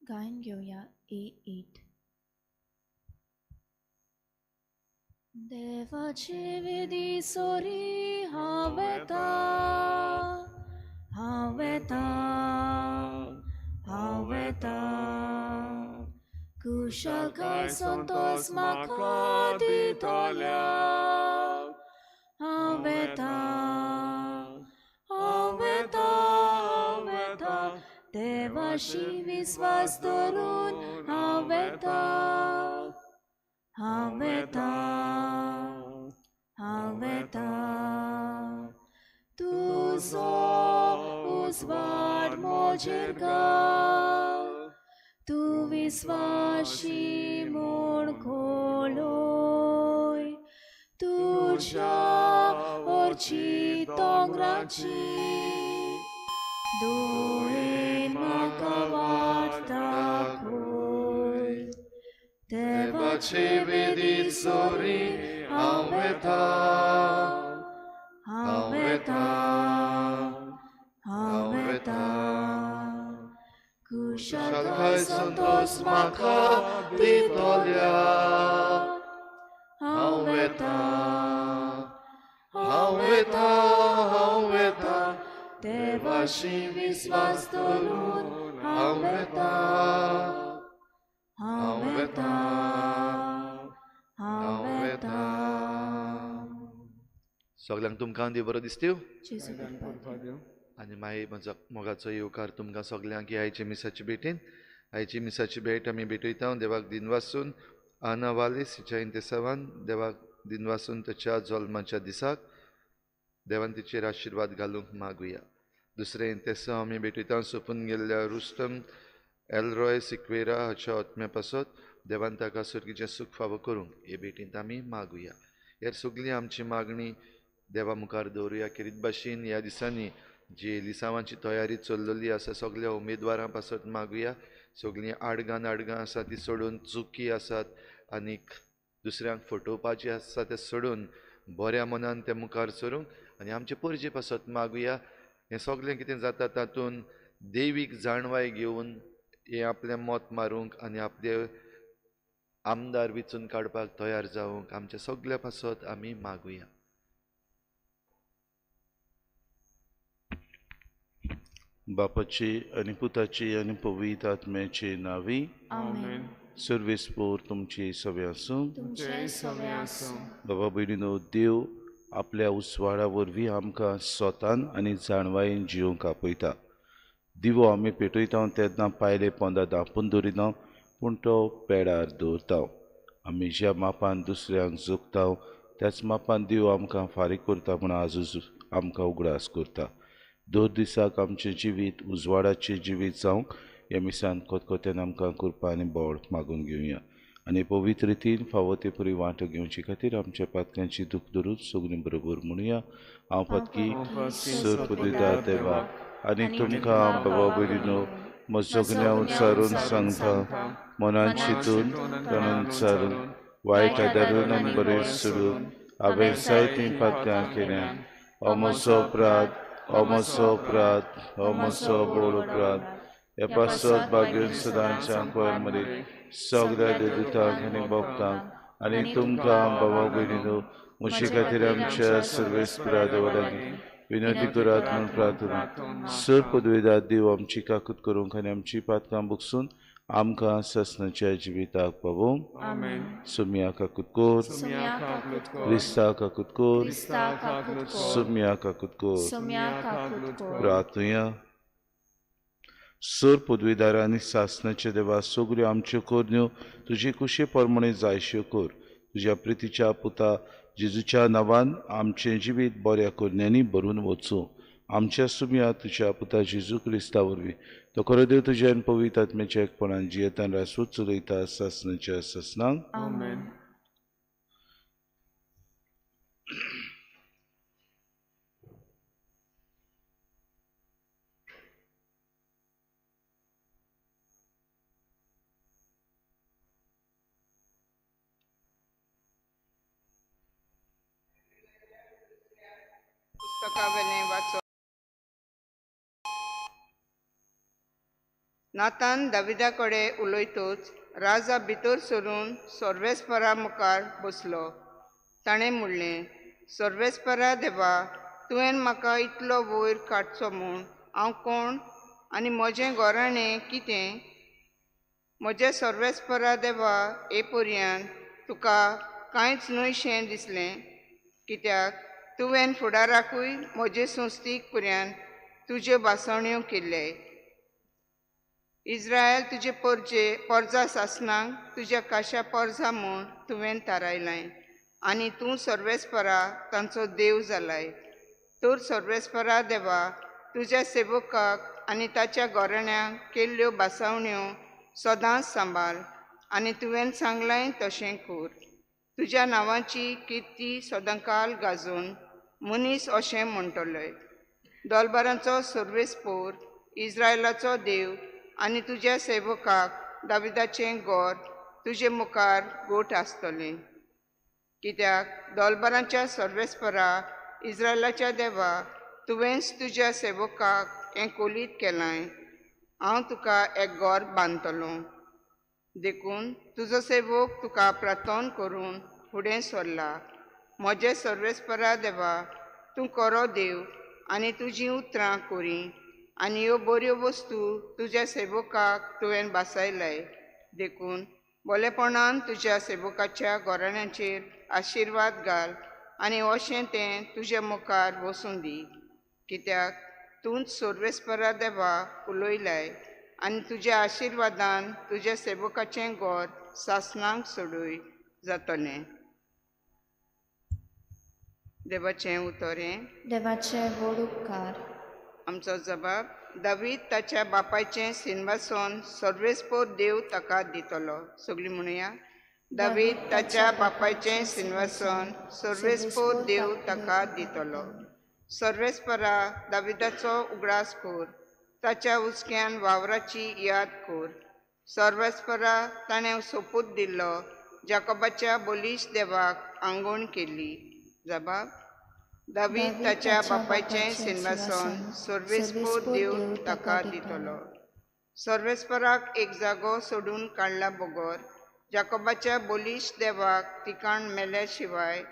गायन घेवया A8. देवाचे विधी सोरी हांव वेता, हांव वेता, हांव वेता. कुशळकाय संतोस म्हाका दितल्या. हांव वेता, हांव वेता, हांव वेता. देवाशी विस्वास धरून हांव वेता, हांव वेता, हांव वेता. तुजो उजवाड म्हजेर घाल, तूं विस्वाशी म्हूण खोलोय. तुज्या ओर्ची दोंगराची दोळेन म्हाका वाट दाखय. देवाचे विधी सोरी हांव वेता, हांव वेता, हांव वेता. कुशळकाय संतोस म्हाका दितल्या. हांव वेता, हांव वेता, हांव वेता. देवाशी विस्वास धरून हांव वेता, हांव वेता, हांव वेता. सगल्यांक तुमकां देव बरो दिसत्यो. जेजू कृपा दिवं. आनी मागीर म्हजो मोगाचो येवकार तुमकां सगल्यांक ही आयची मिसाची भेटीन. आयची मिसाची भेट आमी भेटयता देवाक दिनवासून. आना वालीस हिच्या इंतेसावान देवाक दिनवासून ताच्या जल्माच्या दिसाक देवान तिचेर आशिर्वाद घालूंक मागुया. दुसरें इंतेसांव आमी भेटयता सोंपून गेल्ल्या रुस्तम एलरॉय सिक्वेरा हाच्या आत्म्या पासत देवान ताका सर्गीचें सूख फावो करूंक हे भेटींत आमी मागुया. ह्या सगळी आमची मागणी देवा मुखार दवरुया. खेरीत भाशेन ह्या दिसांनी जी लिसांवांची तयारी चल्लेली आसा सगल्या उमेदवारां पासत मागुया. सगळीं आडगां नाडगां आसा ती सोडून, चुकी आसात आनीक दुसऱ्यांक फटोवपाची आसा तें सोडून बऱ्या मनान ते मुखार सरूंक आनी आमचे परजे पासत मागुया. हें सगळें कितें जाता तातूंत देवीक जाणवाय घेवन हें आपलें मत मारूंक आनी आपले आमदार विचून काडपाक तयार जावंक आमच्या सगल्या पासत आमी मागुया. बापाची आनी पुताची आनी पवित्र आत्म्याची नांवी. आमेन. सर्वेस्पोर तुमची सवे आसूं. तुमचें सवें आसूं. बाबा भयणीनो, देव आपल्या उजवाडा वरवीं आमकां स्वतान आनी जाणवायेन जिवंक आपयता. दिवो आमी पेटयता तेन्ना पायले पोंदा धांपून दवरिना, पूण तो पेडार दवरता. आमी ज्या मापान दुसऱ्यांक जोखता त्याच मापान देव आमकां फारीक करता म्हूण आजूच आमकां उगडास करता. दर दिसाक आमचें जिवीत उजवाडाचें जिवीत जावंक ह्या मिसान खतखत्यान आमकां कृपा आनी बळ मागून घेवया. आनी पवित्र रितीन फावो ते परी वांटो घेवचे खातीर आमच्या पातक्यांची दूख धरून सगळीं बरोबर म्हणुया. हांव पातकी सर पदवीदार देवा आनी तुमकां बाबा भयणीनो म्हजो गुन्यांव उच्चारून सांगता. मनान चिंतून तणान चारून वायट आदारून आनी बरें सोडून हांवें जायतीं पातकां केल्या. हो म्हजो अपराध, हो म्हजो अपराध, हो म्हजो व्हड अपराध. ह्या पासत भाग्यून सदांच्या कोयर मदीं सगळ्या देवदूतांक आनी भक्तांक आनी तुमकां बाबा भयणीनो म्हजे खातीर आमच्या सर्वेस्परा देवा लागीं विनंती करात म्हूण प्रार्थना. सर पदवेदार देव आमची काकूत करूंक आनी आमची पातकां बगसून आमकां ससनाच्या जिविताक पावोवंक. सुम्या काकूत कोर, क्रिस्ता काकूत कोर, सुम्या काकूत कोर. प्रार्थुया. सर पदवीदार आनी सासनाच्या देवा, सगळ्यो आमच्यो करण्यो तुजे कुशे प्रमाणे जायश्यो कर. तुज्या प्रितीच्या पुता जेजूच्या नांवान आमचें जिवीत बऱ्या करण्यांनी भरून वचूं. आमच्या सुम्या तुज्या पुता जेजू क्रिस्ता वरवीं तो खरो देव तुज्या आनी पवित्र आत्म्याच्या एकपणान जियेतान रासूच चलयता सासनाच्या सासनाक. आमेन. पुस्तकावेलें वाचप. नातान दाविदा कडेन उलयतच राजा भितर सरून सर्वेस्परा मुखार बसलो. ताणें म्हणलें, सर्वेस्परा देवा, तुवें म्हाका इतलो वयर काडचो म्हूण हांव कोण आनी म्हजें घराणें कितें? म्हजें सर्वेस्परा देवा, हे पर्यंत तुका कांयच न्हयशें दिसलें, कित्याक तुवें फुडाराकूय म्हजे संस्थीक पर्यंत तुज्यो भासण्यो केल्ले. इज्रायल तुजे परजे पोरजा सासणांक तुज्या काशा पोरजा म्हूण तुवें थारायलाय आनी तूं सर्वेस्परा तांचो देव जालाय. तर सर्वेस्परा देवा, तुज्या सेवकाक आनी ताच्या घराण्यांक केल्ल्यो भासावण्यो सदांच सांबाळ आनी तुवें सांगलाय तशें कर. तुज्या नांवाची किर्ती सदांकाल गाजोवन मनीस अशें म्हणटलोय, दोलबारांचो सर्वेस्पोर इज्रायलाचो देव आनी तुज्या सेवकाक दाविदाचें गोर तुजे मुखार गोठ आसतलें. कित्याक दोलबारांच्या सर्वेस्परा इज्रायलाच्या देवा, तुवेंच तुज्या सेवकाक हें कोलीत केलां, हांव तुका एक गोर बांदतलो. देखून तुजो सेवक तुका प्रार्थन करून फुडें सरला. म्हजें सर्वेस्परा देवा, तूं खरो देव आनी तुजीं उतरां करी आनी ह्यो बऱ्यो वस्तू तुज्या सेवकाक तुवें भासायलाय. देखून बोलेपणान तुज्या सेवकाच्या घराण्याचेर आशिर्वाद घाल आनी अशें तें तुज्या मुखार वसूं दी. कित्याक तूंच सर्वेस्परा देवा उलयलाय आनी तुज्या आशिर्वादान तुज्या सेवकाचें गोर सासणांक सोडूय जातलें. देवाचें उतर हें. देवाचे व्हड उपकार. आमचो जबाब, दावीद ताच्या बापायचें सिंहासन सर्वेस्पोर देव ताका दितलो. सगळीं म्हणुया, दावीद ताच्या बापायचें सिंहासन सर्वेस्पोर देव ताका दितलो. सर्वेस्परा दाविदाचो उगडास कर, ताच्या हुस्क्यान वावराची याद कर. सर्वेस्परा ताणें सोपूत दिल्लो, जाकोबाच्या बलिश्ट देवाक आंगवण केल्ली. जबाब, दावीद ताच्या बापायचें सिंहासन सर्वेस्पोर देव ताका दितलो. सर्वेस्पराक एक जागो सोडून काडला बगर जाकोबाच्या बलिश्ट देवाक ठिकाण मेल्या शिवाय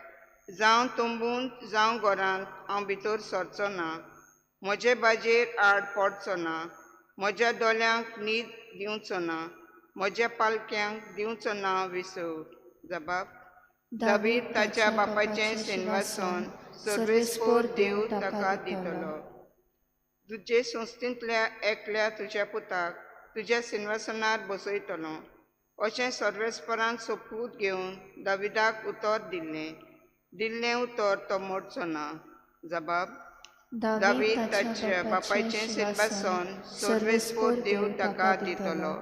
जावं तंबूंत जावं घरांत हांव भितर सरचो ना. म्हजे बाजेर आड पडचो ना, म्हज्या दोळ्यांक न्हीद दिवचो ना, म्हज्या पालक्यांक दिवचो ना विसव. जबाब, दावीद ताच्या बापायचें सिंहासन सर्वेस्पोर देव ताका दितलो. तुजे संस्थेंतल्या एकल्या तुज्या पुताक तुज्या सिंहासनार बसयतलो अशें सर्वेस्परान सोपूत घेवन दाविदाक उतर दिल्लें. दिल्लें उतर तो मोडचो ना. जबाब, दावीद ताच्या बापायचें सिंहासन सर्वेस्पोर देव ताका दितलो.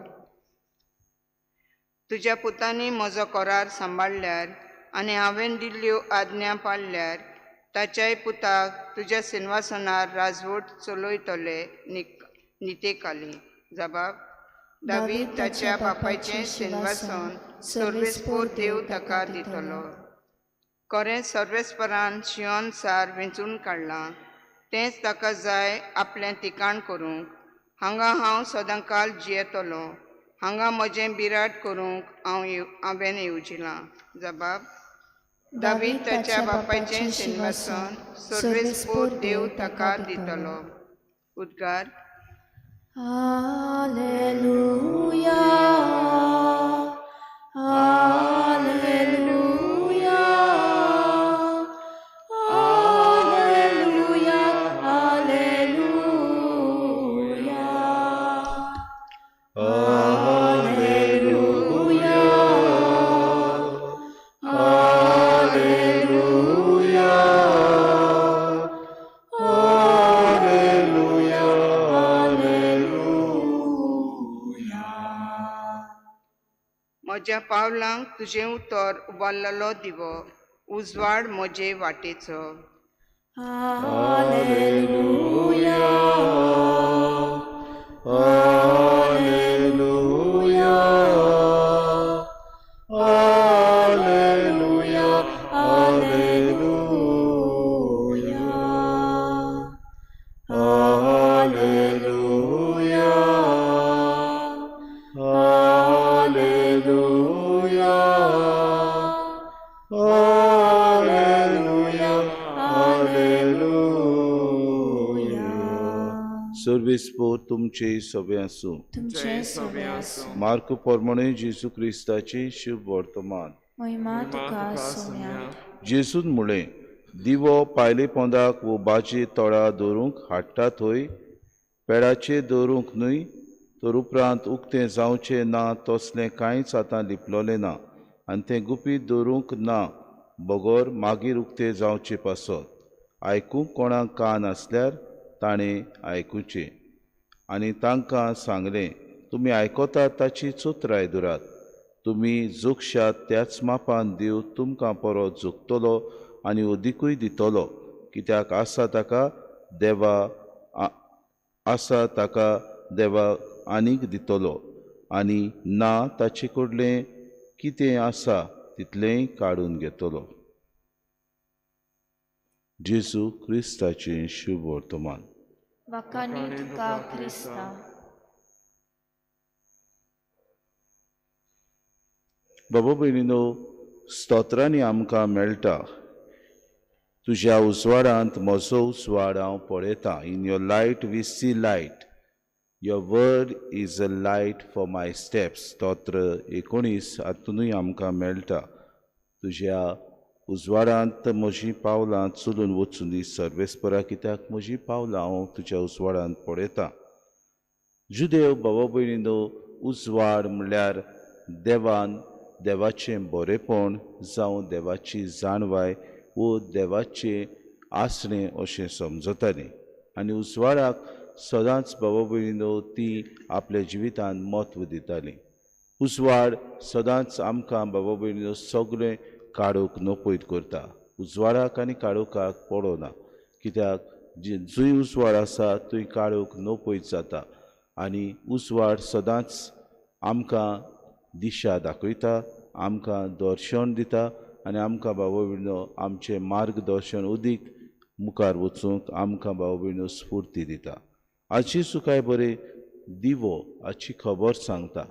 तुज्या पुतांनी म्हजो करार सांबाळ्ळ्यार आनी हांवें दिल्ल्यो आज्ञा पाळ्ळ्यार ताच्याय पुताक तुज्या सिंहासनार राजवट चलयतले नितेकाली. जबाब, दावीद ताच्या बापायचें सिंहासन सर्वेस्पोर देव ताका दितलो. खरें सर्वेस्परान शियोन सार वेंचून काडलां, तेंच ताका जाय आपलें ठिकाण करूंक. हांगा हांव सदांकाल जियेतलो, हांगा म्हजें बिराड करूंक हांवें येवजिलां. जबाब, दावीद ताच्या बापायचें सिंहासन सर्वेस्पोर देव ताका दितलो. उद्गार. Hallelujah, hallelujah, hallelujah, hallelujah, hallelujah, hallelujah, hallelujah, hallelujah. म्हज्या पावलांक तुजें उतर उबारलेलो दिवो, उजवाड म्हजे वाटेचो. Hallelujah, hallelujah, hallelujah, hallelujah, hallelujah. सर्वेस्पोर तुमचे सवे आसूं. तुमचे सवे आसूं. मार्क प्रमाणे जेजू क्रिस्ताची शुभ वर्तमान. महिमा तुका सोम्या. जेजून म्हळें, दिवो पायले पोंदाक वो बाजे तोळा दवरूंक हाडटा थंय पेडाचेर दवरूंक न्हय, तर उपरांत उक्तें जावचें ना तसलें कांयच आतां लिपलोलें ना आनी तें गुपीत दवरूंक ना बगर मागीर उक्तें जावचें पासत. आयकूंक कोणाक कान आसल्यार ताणें आयकुचें. आनी तांकां सांगलें, तुमी आयकतात ताची चतुराय दवरात. तुमी जोगशात त्याच मापान देव तुमकां परत जोगतलो आनी अदिकूय दितलो. कित्याक आसा ताका देवा आसा ताका देवा आनीक दितलो आनी ना ताचे कडलें कितें आसा तितलेंय काडून घेतलो. जेजू क्रिस्ताचें शुभ वर्तमान. वाखाणी तुका क्रिस्ता. बाबा भयणीनो, स्तोत्रांनी आमकां मेळटा, तुज्या उजवाडांत म्हजो उजवाड हांव पळयतां. In your light we see light, your word is a light for my steps. स्तोत्र 19 हातूनय आमकां मेळटा, तुज्या उजवाडांत म्हजीं पावलां चलून वचूं दी सर्वेस्परा, कित्याक म्हजीं पावलां हांव तुज्या उजवाडांत पळयतां. जुदेव बाबा भयणीनो, उजवाड म्हणल्यार देवान देवाचें बरेपण जावं देवाची जाणवाय वो देवाचें आसणें अशें समजतालें. आनी उजवाडाक सदांच बाबा भयणीनो ती आपल्या जिवितांत म्हत्व दिताली. उजवाड सदांच आमकां बाबा भयणीनो सगळें काळोख नपयत करता. उजवाडाक आनी काळोखाक पडना, कित्याक जंय उजवाड आसा थंय काळोख नपयत जाता. आनी उजवाड सदांच आमकां दिशा दाखयता, आमकां दर्शन दिता आनी आमकां बाबा भयणीनो आमचें मार्गदर्शन अदीक मुखार वचूंक आमकां बाबा भयणीनो स्फूर्ती दिता. आजी सुकाय बरें दिवो हाची खबर सांगता.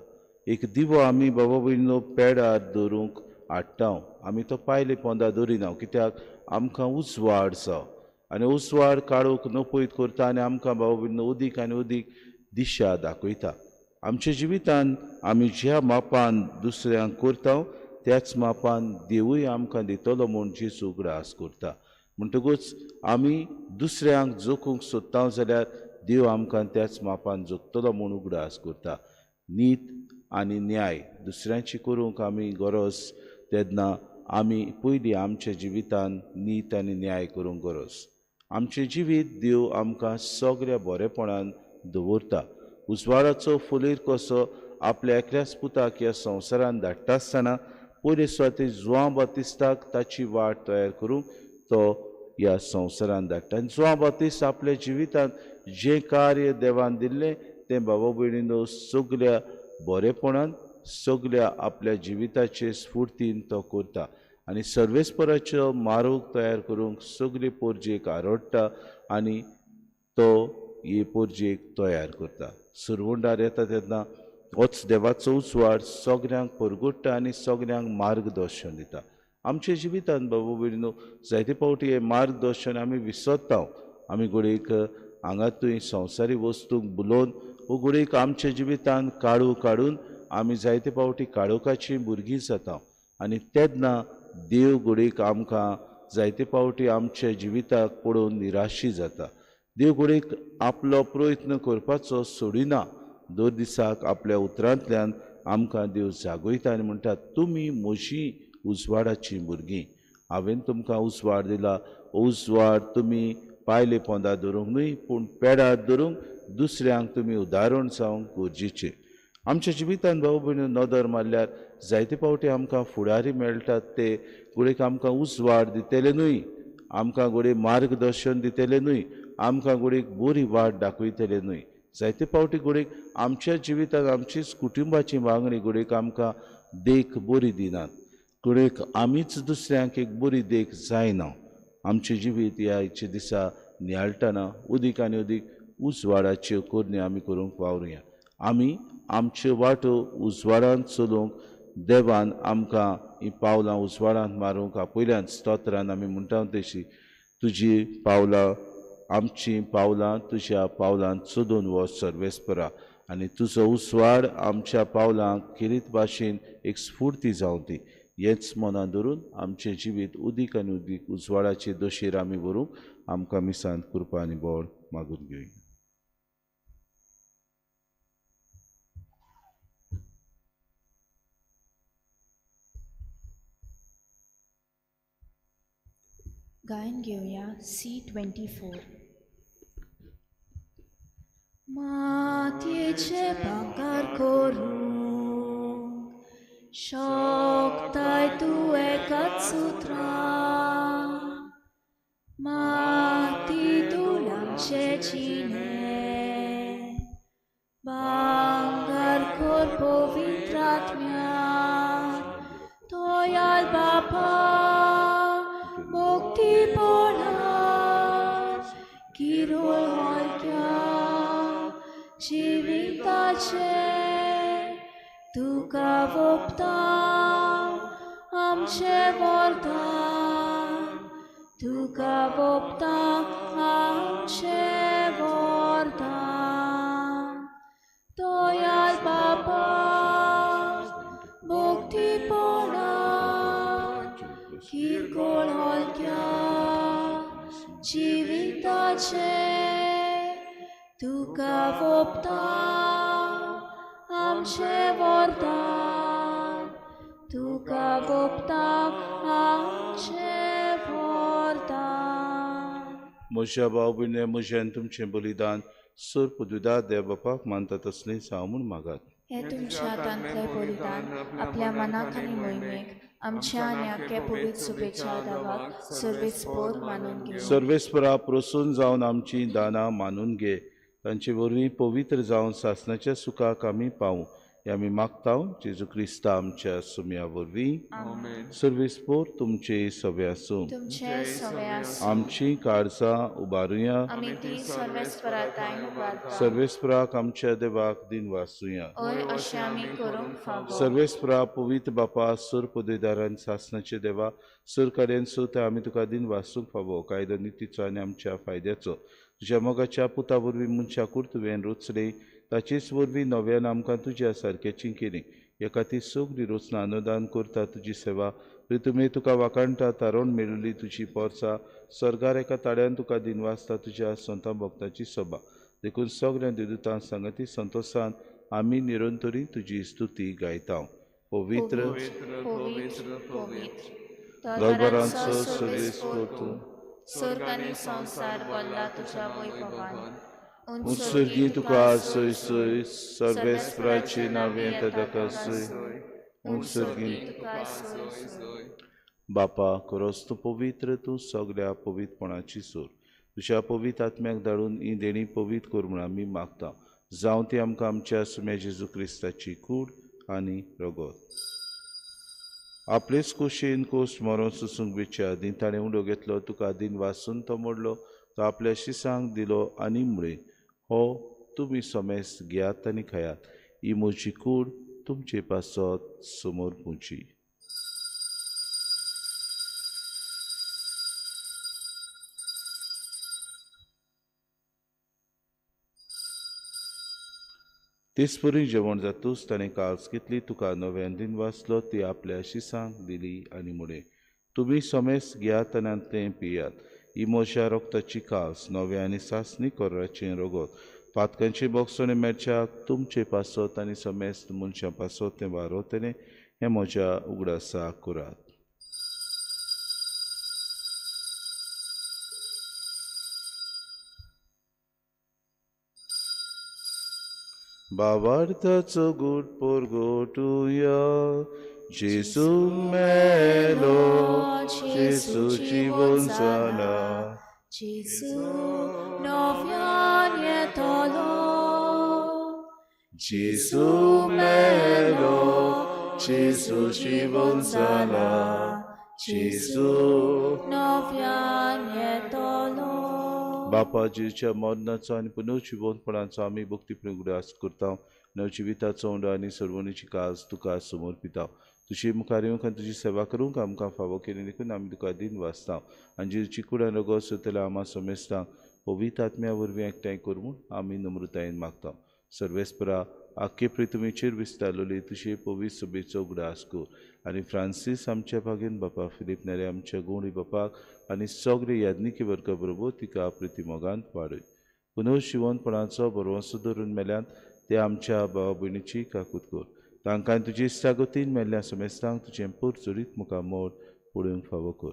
एक दिवो आमी बाबा भयणीनो पेडार दवरूंक हाडटा, आमी तो पायले पोंदा दवरिना, कित्याक आमकां उजवाड जावं आनी उजवाड काळोख नपयत करता आनी आमकां बाबा भयणीनो अदीक आनी अदीक दिशा दाखयता. आमच्या जिवितान आमी ज्या मापान दुसऱ्यांक करता त्याच मापान देवूय आमकां दितलो म्हूण जेजू उगडास करता. म्हणटकूच आमी दुसऱ्यांक जोखूंक सोदता जाल्यार देव आमकां त्याच मापान जोखतलो म्हूण उगडास करता. नीत आनी न्याय दुसऱ्यांची करूंक आमी गरज तेन्ना आमी पयलीं आमच्या जिवितान नीत आनी न्याय करूंक गरज. आमचें जिवीत देव आमकां सगळ्या बरेपणान दवरता. उजवाडाचो फुलीर कसो आपल्या एकल्याच पुताक ह्या संवसारान धाडटा आसतना पयले सुवातेर जुआंव बातिस्ताक ताची वाट तयार करूंक तो ह्या संवसारान धाडटा. आनी जुआंव बातिस्त आपल्या जिवितांत जें कार्य देवान दिल्लें तें बाबा भयणीनो सगल्या बरेपणान सगल्या आपल्या जिविताचे स्फुर्तीन तो करता आनी सर्वेस्पराचो मार्ग तयार करूंक सगले पोरजेक आरोडटा आनी तो हे पोरजेक तयार करता. सुरवंडार येता तेन्ना होच देवाचो उजवाड सगल्यांक परगुट्टा आनी सगल्यांक मार्गदर्शन दिता. आमच्या जिवितांत बाबा भयणीनो जायते फावटी हें मार्गदर्शन आमी विसरता. आमी घडयेक हांगा थंय संवसारी वस्तूंक बुलोवन वो घडयेक आमच्या जिवितांत काळोख काडून आमी जायते फावटी काळोखाची भुरगीं जाता आनी तेन्ना देव घडयेक आमकां जायते फावटी आमच्या जिविताक पळोवन निराशी जाता. देव घडयेक आपलो प्रयत्न करपाचो सोडिना. दर दिसाक आपल्या उतरांतल्यान आमकां देव जागयता आनी म्हणटा, तुमी म्हजी उजवाडाचीं भुरगीं, हांवें तुमकां उजवाड दिला. उजवाड तुमी पायले पोंदा दवरूंक न्हय पूण पेडार दवरूंक दुसऱ्यांक तुमी उदाहरण जावंक गरजेचें. आमच्या जिवितांत भाव भयणी नदर मारल्यार जायते फावटी आमकां फुडारी मेळटात ते घडयेक आमकां उजवाड दितले न्हय, आमकां घडये मार्गदर्शन दितले न्हय, आमकां घडयेक बरी वाट दाखयतले न्हय. जायते फावटी घडयेक आमच्या जिवितांत आमचीच कुटुंबाची मागणी घडयेक आमकां देख बरी दिनात, घडयेक आमीच दुसऱ्यांक एक बरी देख जायना. आमचें जिवीत ह्या आयच्या दिसा नियाळटना अदीक आनी अदीक उजवाडाच्यो करण्यो आमी करूंक वावरुया. आमी आमच्यो वाटो उजवाडांत चलोवंक देवान आमकां हीं पावलां उजवाडांत मारूंक आपयल्यान. स्तोत्रान आमी म्हणटा तशी, तुजी पावलां आमचीं पावलां तुज्या पावलांत चोदून वच सर्वेस्परा आनी तुजो उजवाड आमच्या पावलांक खेरीत भाशेन एक स्फूर्ती जावं ती. हेच मनां धरून आमचें जिवीत उदीक आनी उदीक उजवाडाचे दोशेर आमी व्हरूंक आमकां मिसांत कृपा आनी बळ मागून घेवया. गायन घेवया C24. मातयेचे भांगर करूंक शकताय तूं एकाच सुत्रान, माती धुलांचें जिणें भांगर कर पवित्र आत्म्यान. तोयाल बापा मुक्तीपणान किरोळ हलक्या जिविताचें तुका वोपता आमचें वरदान, तुका वोपता आमचें वरदान. दयाळ बाबा मुक्तीपणान किरकोळ हलक्या जिविताचें तुका वोपता आमचें वरदान, तुका वोपता आमचें वरदान. म्हज्या भाव भयणी म्हजें आनी तुमचें बलिदान सोर पदुदा देव बापाक मानता तसलें जावं म्हूण मागात. हें तुमच्या हातांतलें बलिदान आपल्या मनाक आनी मोहिमेक आमच्या आनी आख्या पवित्र सुबेच्या दावाक सर्वेस्पोर मानून घेवं. सर्वेस्परा प्रसून जावन आमची दानां मानून घे, तांचे वरवीं पवित्र जावन सासणाच्या सुखाक आमी पावूं हें आमी मागता जेजू क्रिस्ता आमच्या सुम्या वरवीं. सर्वेस्पोर तुमचे सवे आसूं. तुमचे सवे आसूं. आमची काळजां उबारुया. आमी ती सर्वेस्परा ताईन उबारता. सर्वेस्पराक आमच्या देवाक दिन वासुया. हय अशें आमी करूंक फावो. सर्वेस्परा पवित्र बापा सुर पदवीदारान सासणाचे देवा सुर कडेन सुद्दां आमी तुका दिन वासूंक फावो कायदो नितीचो आनी आमच्या फायद्याचो. तुज्या मोगाच्या पुता वरवीं मनशाकूर तुवें रोचले ताचेच वरवीं नव्यान आमकां तुज्या सारक्याची केली. हे खातीर सगळी रचना अनुदान करता तुजी सेवा तुमी तुका वाखाणटा तारोण मेळिल्ली तुजी पोरसा स्वर्गार एका ताड्यान तुका दिनवासता तुज्या संता भक्ताची सभा. देखून सगळ्या देवदूतां सांगाती संतोसान आमी निरंतरी तुजी स्तुती गायता. पवित्र पवित्र पवित्र दरबारांचो सर्वेस्पोर तूं, स्वर्ग आनी संवसार भरला तुज्या वैभवान. उत्सर्गी तुका सोय सोय सर्वेस्पराची नांवे येता सोय उत्सर्गी तुका सोय सोय. बापा खरोच तूं पवित्र, तूं सगळ्या पवित्रपणाची सोर. तुज्या पवित्र आत्म्याक धाडून ही देणी पवित्र कर म्हूण आमी मागता. जावं ती आमकां आमच्या सुम्या जेजू क्रिस्ताची कूड आनी रगत. आपलेच कुशीन कोश मरोन सोसूंक बेच्या आदीं ताणें उडो घेतलो, तुका दिन वासून तो मोडलो, तो आपल्या शिसांक दिलो आनी म्हळें, हो तुमी समेस घेयात आनी खायात, ही म्हजी कूड तुमचे पासत समोर पुची. तेचपरी जेवण जातूच ताणें काल्स घेतली, तुका नव्यान दिन वाचलो, ती आपल्या शिसांक दिली आनी म्हळें, तुमी समेस घेयात आनी तें पियात, ही म्हज्या रक्ताची काल्स नव्या आनी सासणी कोराचें रगत, पातकांची बोगसणे मेळच्याक तुमचे पासत आनी समेस्त मनशां पासत तें वारोतलें, हें म्हज्या उगडासाक करात. भावार्थाचो गूट परगटुया. जेजू मेलो, जेजू जिवन जाला, जेजू नव्यान येतलो. जेजू मेलो, जेजू जिवन जाला, जेजू नव्यान येतलो. बापा जेजूच्या मरणाचो आनी पुनर्जिवनपणाचो आमी भक्तीपूर्ण उगडास करता. नवजिविताचो उंडो आनी सर्वणीची काज तुका समर्पिता. तुजे मुखार येवंक आनी तुजी सेवा करूंक आमकां फावो केली देखून आमी तुका दिन वाचता. आनी जेजूची कूड आनी रगत सोदतल्या आमा समेस्तांक पवित्र आत्म्या वरवीं एकठांय कर म्हूण आमी नम्रतायेन मागता. सर्वेस्परा आख्खे पृथ्वीचेर विस्तारलेली तुजे पवित्र सभेचो उगडास कर आनी फ्रांसीस आमच्या भागेन बापा फिलीप नेरे आमच्या गोंडी बापाक आनी सगळे याज्ञिकी वर्गा बरोबर तिका प्रिती मोगान वाडय. पुनर्जिवनपणाचो भरवंसो धरून मेल्यान ते आमच्या भावा भयणीची काकूत कर. तांकां तुजी इश्टागतीन मेल्ल्या समेस्तांक तुजें पोरचुरीत मुखामोड पळोवंक फावो कर.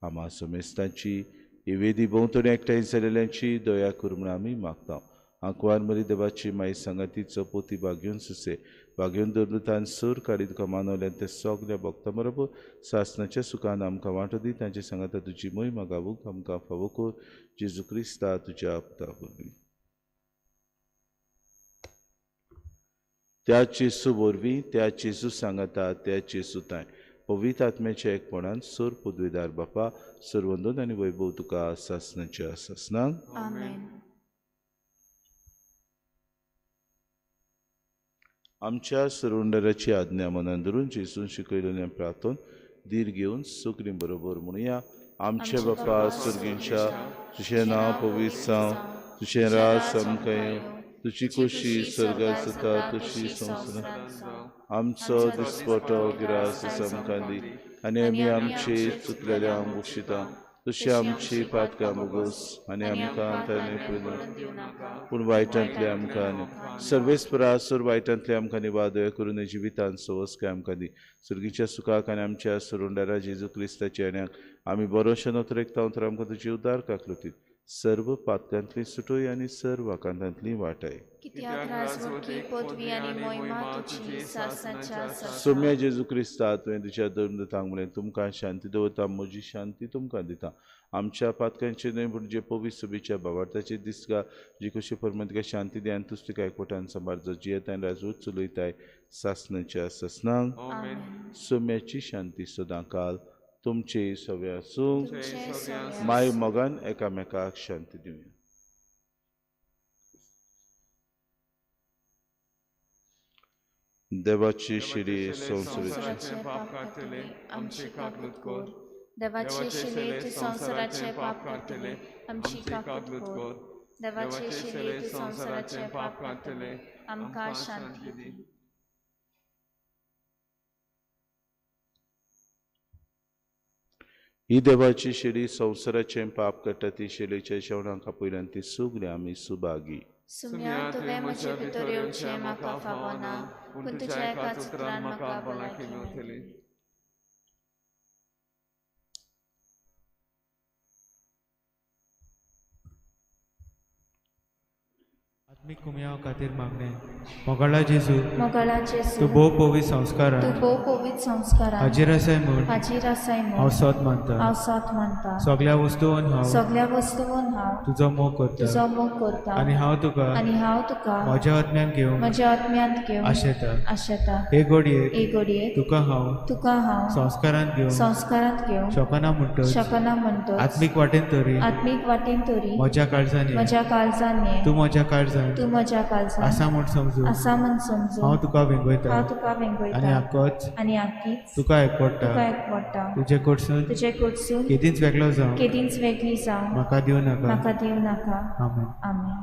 आमा समेस्तांची ही वेदी भोंवतणी एकठांय जाल्ल्यांची दया कर म्हूण आमी मागता. आंकवार मरी देवाची माई सांगातीचो पोती बागेवन सुसे बागेवन दवरलो तान सूर काडी तुका मानवल्यान ते सगल्या भक्तां बरोबर सासनाच्या सुखान आमकां वांटो दी. तांचे सांगाता तुजी मोहिमा गावूंक आमकां फावो कर. जेजू क्रिस्ता तुज्या पुता वरवीं. त्या जेजू वरवीं, त्या जेजू सांगाता, त्या जेजू तांय पवित्र आत्म्याच्या एकपणान सोर पदवीदार बापा सर्वंदन आनी वैभव तुका सासनाच्या सासनाक. आमेन. आमच्या सरुंडराची आज्ञा मनान धरून जेजून शिकयलेलें प्रार्थन धीर घेवन सगळीं बरोबर म्हणुया. आमचे बापा सर्गींच्या, तुजें नांव पवित्र जावं, तुजें राज आमकां येवं, तुजी खोशी स्वर्गात जाता तशी संवसारांत. आमचो दिसपटो गिरास आमकां दी आनी आमी आमचे चुकलेल्यांक बक्षिता तशी आमची पातकां बोगोस आनी आमकां ताणें पळोवं पूण वायटांतले आमकां न्ही. सर्वेस्परा सोर वायटांतले आमकां न्ही वादय करून जिवितान सवस्काय आमकां दी. सर्गीच्या सुखाक आनी आमच्या सरुंडारा जेजू क्रिस्ताच्या येण्याक आमी बरोशे नोतरेकता तर आमकां तुजी उदार काकलुतीत सर्व पातकांतली सुटोय आनी सर्व आकांतांतली वाटाय. कित्याक राजवटकी पदवी आनी मोहिमा तुजी सासनाच्या सासनाक. सोम्या जेजू क्रिस्ता, तुवें तुज्या धर्मदूतांक म्हणलें, तुमकां शांती दवरता, म्हजी शांती तुमकां दिता. आमच्या पातकांचे न्हय पूण जे पवित्र सभेच्या भावार्थाचे दिसगा जी कशी परमत तुका शांती दी आनी तूच तुका एकवटान सांबाळ जो जियेताय आनी राजवट चलयताय सासनाच्या सासनाक. आमेन. सोम्याची शांती सदांकाल तुमचे सगळे आसूं. तुमचे सगळे माय मोगान एकामेकाक शांती दिवया. देवाची शिडी संवसाराची संवसाराचे पाप काडटले आमची काकूत कर. देवाचे शिले तूं संवसाराचे पाप काडटले आमची काकूत कर. देवाचे शिले तूं संवसाराचे पाप काडटले आमकां शांती दी. ही देवाची शिडी संवसाराचें पाप काडटा ती शिलेच्या जेवणाक आपयल्यान ती सगळी आमी सुभागी. सुम्या तुवें म्हजे भितर येवचें म्हाका फावना, पूण तुज्या एकाच उतरान म्हाका भलायकी मेळटली. आत्मीक कुमयाव खातीर मागणें. मोगाळा जेजू, मोगाळा जेजू, तूं भोव पवित्र संस्कारान तूं भोव पवित्र संस्कारान हाजीर आसाय म्हूण हाजीर आसाय हांव म्हूण सोद मानता. हांव सोद मानता. सगळ्या वस्तून हांव सगळ्या वस्तून हांव तुजो मोग करता तुजो मोग करता आनी हांव तुका आनी हांव तुका म्हज्या आत्म्यान घेवंक म्हज्या आत्म्यांत घेवन आशेता. आशेता. हे घडयेक हे घडयेक तुका हांव तुका हांव संस्कारांत घेवंक संस्कारांत घेवंक शकना म्हणटच शकना म्हणटच आत्मीक वाटेन तरी आत्मीक वाटेन तरी म्हज्या काळजान ये. म्हज्या काळजान ये. तूं म्हज्या काळजान तूं म्हज्या काळजान आसा म्हूण समजून आसा म्हूण समजून हांव तुका वेंगयता हांव तुका आनी वेंगयता आकोच आनी आकीच तुका एकवटा. तुका एकवटा. तुजे कडसून तुजे कडसून केदींच वेगळो जावं केदींच वेगळी जावं म्हाका दिवं नाका. म्हाका दिवं नाका. आमेन. आमेन.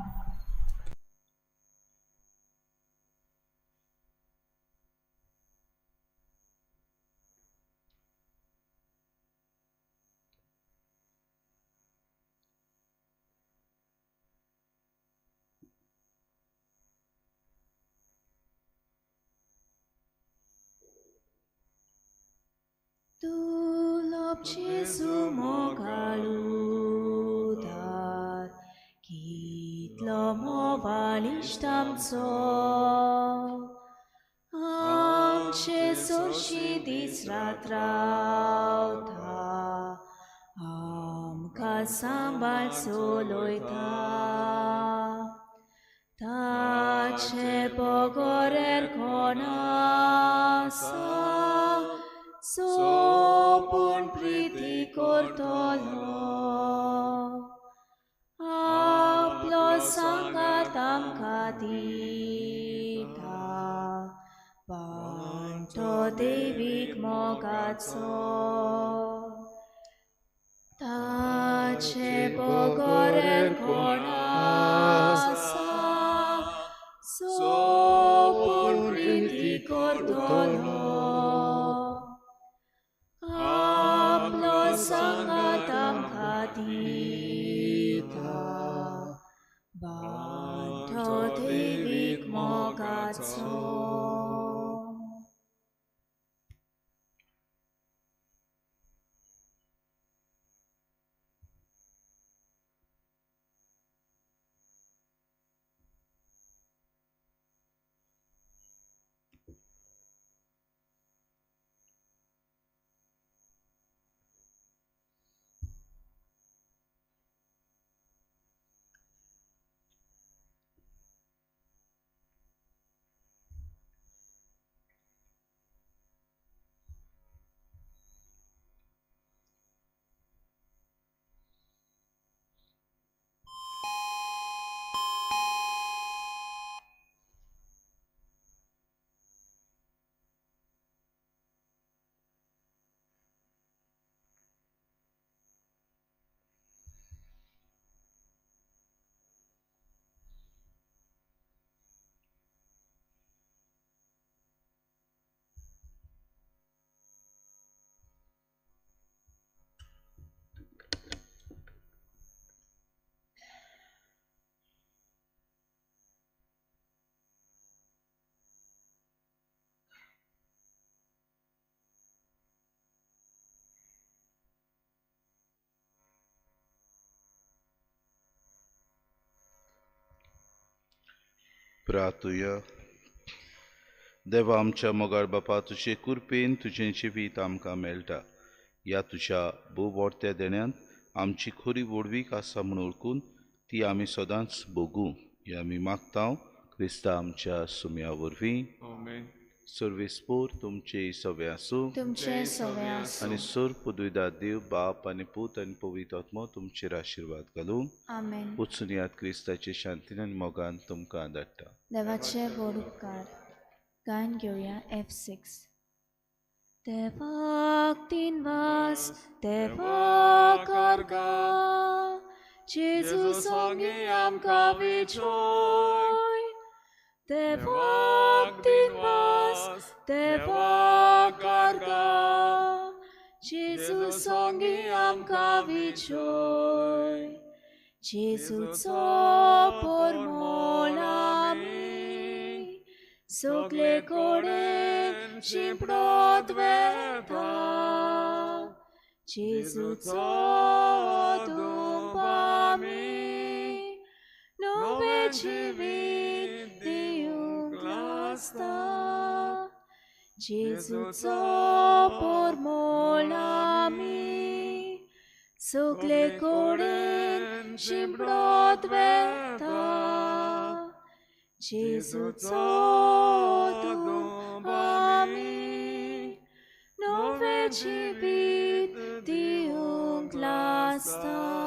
Tu Jesu mogalutar, kitlo movalištamco, amče sorši disratrauta, amka sambal soloita. Tace pogorer konasa, sopun priti kortolo, aplo sangatam kadita, panto devik mogatso. देवाचे बगर कोण आसा सोपून प्रिती करतलो आपलो सांगात आमकां दिता बांठो देवीक मोगाचो. प्रार्थुया. देवा आमच्या मोगाळ बापा, तुजे कृपेन तुजें जिवीत आमकां मेळटा. ह्या तुज्या भोव व्हडत्या देण्यांत आमची खरी व्हडवीक आसा म्हूण वळखून ती आमी सदांच भोगूं हें आमी मागता क्रिस्ता आमच्या सुम्या वरवीं. सर्वेस्पोर तुमचे सवे आसूं आनी सोर पुदुयदा देव बाप आनी पूत आनी पवित्र आत्मो तुमचेर आशिर्वाद घालूं. वचून याद क्रिस्ताचे शांतीन आनी मोगान तुमकां धाडटा. देवाचे व्हड उपकार. गायन घेवया F6. देवाक दिनवास देवाक अर्गां जेजू सोंगी आमकां विजय. देवाक दिनवास देवाक अर्गां जेजू सोंगी आमकां विजय. जेजूचो परमळ आमी सगळे कडेन शिंपडत वेता. जेजूचो दुंब आमी नवें जिवीत दिवंक लागता. जेजूचो परमळ आमी सगळे कडेन शिंपडत वेता. जेजूचो दुंब आमी नवें जिवीत दिवंक लागता.